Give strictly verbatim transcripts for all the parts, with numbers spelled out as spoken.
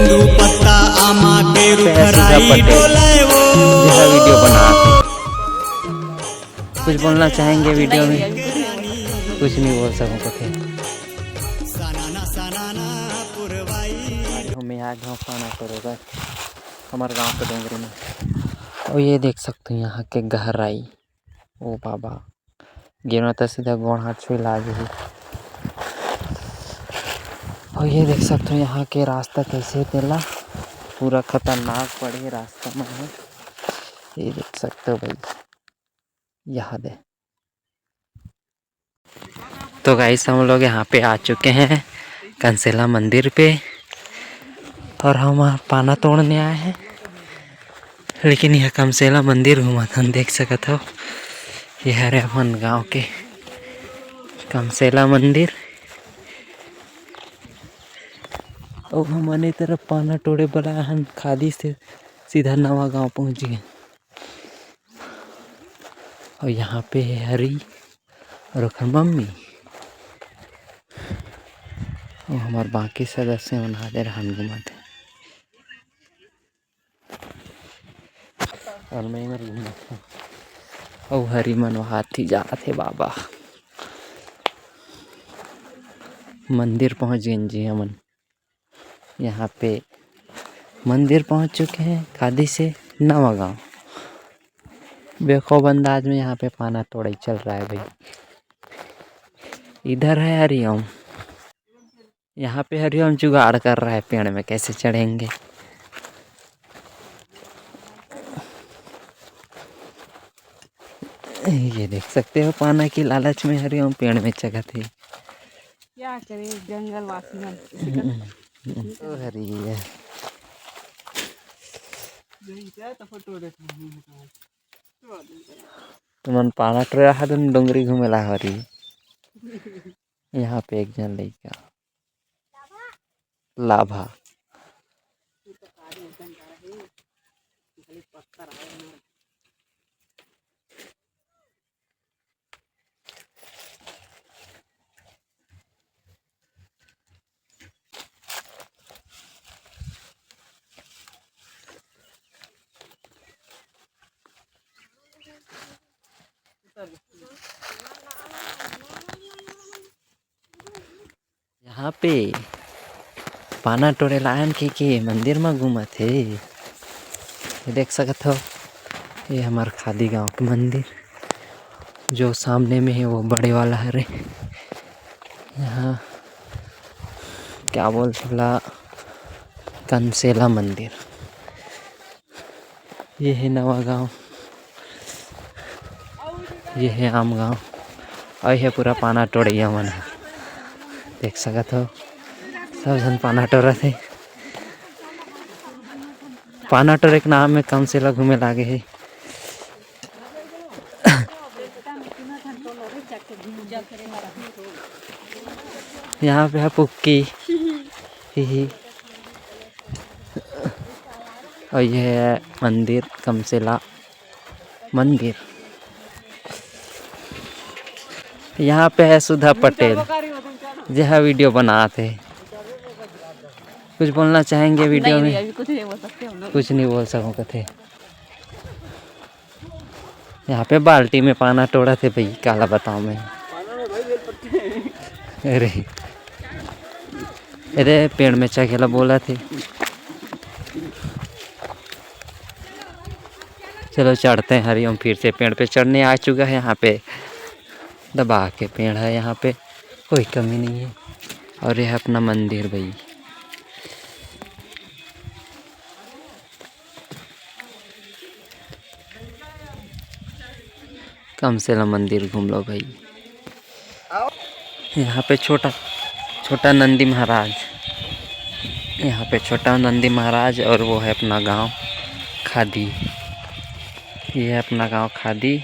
पत्ता आमा के रुख राई डोले वो। जैसा वीडियो बना, कुछ बोलना चाहेंगे वीडियो में? कुछ नहीं बोल सकूँ कथे। हमें यहाँ गाँव खाना करोगा हमारे गाँव के डोंगरी में। और ये देख सकते हो यहाँ के गहराई। ओ बाबा, गिरना तो सीधा गोड़ हाथ छुए लाग ही। और ये देख सकते हो यहाँ के रास्ता कैसे तेला पूरा खतरनाक पड़े रास्ता में है। ये देख सकते हो भाई, यहाँ दे। तो गाइस, हम लोग यहाँ पे आ चुके हैं कंसेला मंदिर पे और हम पाना तोड़ने आए हैं। लेकिन यह कमसेला मंदिर घूमत हन, देख सकत हो, ये हरे अपन गांव के कमसेला मंदिर। अउ हमन ए तरफ पाना टोड़े बर आए हन, खादी से सीधा नवा गांव पहुंच गए। अउ यहाँ पे हे हरी अउ ओखर मम्मी। अउ हमर बाकी सदस्य मन आधे रहन घूमत हे। अउ मैं इमर घूमत हे। अउ हरी मन वहां थी जात हे बाबा। मंदिर पहुंच गेन जी हमन। यहाँ पे मंदिर पहुंच चुके हैं, खादी से नवा गांव। बेखौफ अंदाज में यहाँ पे पाना तोड़ाई चल रहा है भाई। इधर है हरिओम, यहाँ पे हरिओम जुगाड़ कर रहा है पेड़ में कैसे चढ़ेंगे। ये देख सकते हो, पाना की लालच में हरिओम पेड़ में चघत है। क्या करे जंगल वासी मन। ओ हरी है। तुमन पाना टोरा हा तुम डोंगरी घूमे ला हरी। यहाँ पे एक जन लइका लाभा। यहाँ पे पाना टोरे लायन के, के मंदिर में घूमत हे। ये देख सकत हो, ये हमार खादी गांव के मंदिर जो सामने में है, वो बड़े वाला हरे। यहाँ क्या बोलते ला, कंसेला मंदिर। ये हे नवा गांव, ये हे आम गांव, अउ ये हे पूरा पाना टोड़ैया मन ह। देख सकत हो, सब झन पाना टोरत हे। पाना टोरे के नाम में कंसेला घूमे लागे हे। यहाँ पे है पुक्की, ही ही। और ये है मंदिर, कंसेला मंदिर। यहाँ पे है सुधा पटेल, जो है वीडियो बनात हे। कुछ बोलना चाहेंगे वीडियो नहीं, में? नहीं, अभी कुछ नहीं बोल सकते हम लोग। कुछ नहीं बोल सकूँ कथे। यहाँ पे बाल्टी में पाना टोड़त हे भाई, काला बताओ मैं। अरे, अरे, पेड़ में चघे ला बोलत हे। चलो चढ़ते हैं हरिओम, फिर से पेड़ पे चढ़ने आ चुका है। यहाँ पे दबा के पेड़ है, यहाँ पे कोई कमी नहीं है। और ये है अपना मंदिर भाई। कंसेला मंदिर घूम लो भाई। यहाँ पे छोटा, छोटा नंदी महाराज, यहाँ पे छोटा नंदी महाराज, और वो है अपना गांव खादी। ये है अपना गांव खादी,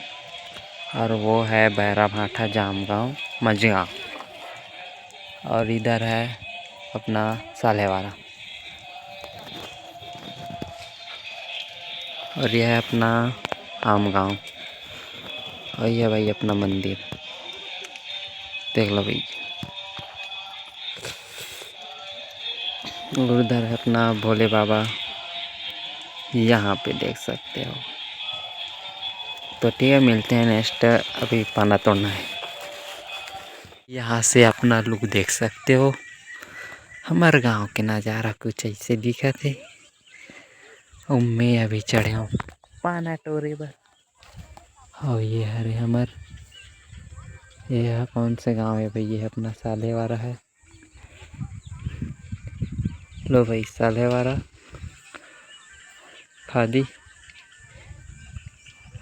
और वो है बैरा भाठा, जामगांव, मजगांव, और इधर है अपना साल्हेवारा। और यह है अपना आम गांव। और यह भाई अपना मंदिर देख लो भाई। और उधर है अपना भोले बाबा, यहाँ पे देख सकते हो। तो ठीक है, मिलते हैं नेक्स्ट। अभी पाना तोड़ना है। यहाँ से अपना लुक देख सकते हो, हमर गांव के नज़ारा कुछ ऐसे दिखत हे। अउ मैं अभी चढ़े हूँ पाना टोरे बर। अउ ये हरे हमर, ये ह कौन से गांव है भाई? ये अपना साल्हेवारा है। लो भाई, साल्हेवारा, खादी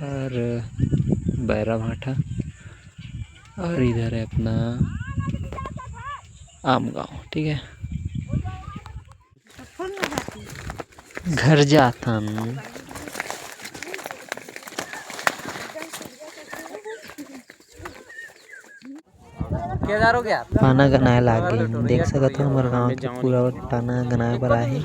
और बैरा भाटा, और इधर है अपना आम गांव। ठीक है, घर जाथन। पाना गनाए लागे, देख सकत हो हमर गांव के पूरा पाना गनाए बर आहे।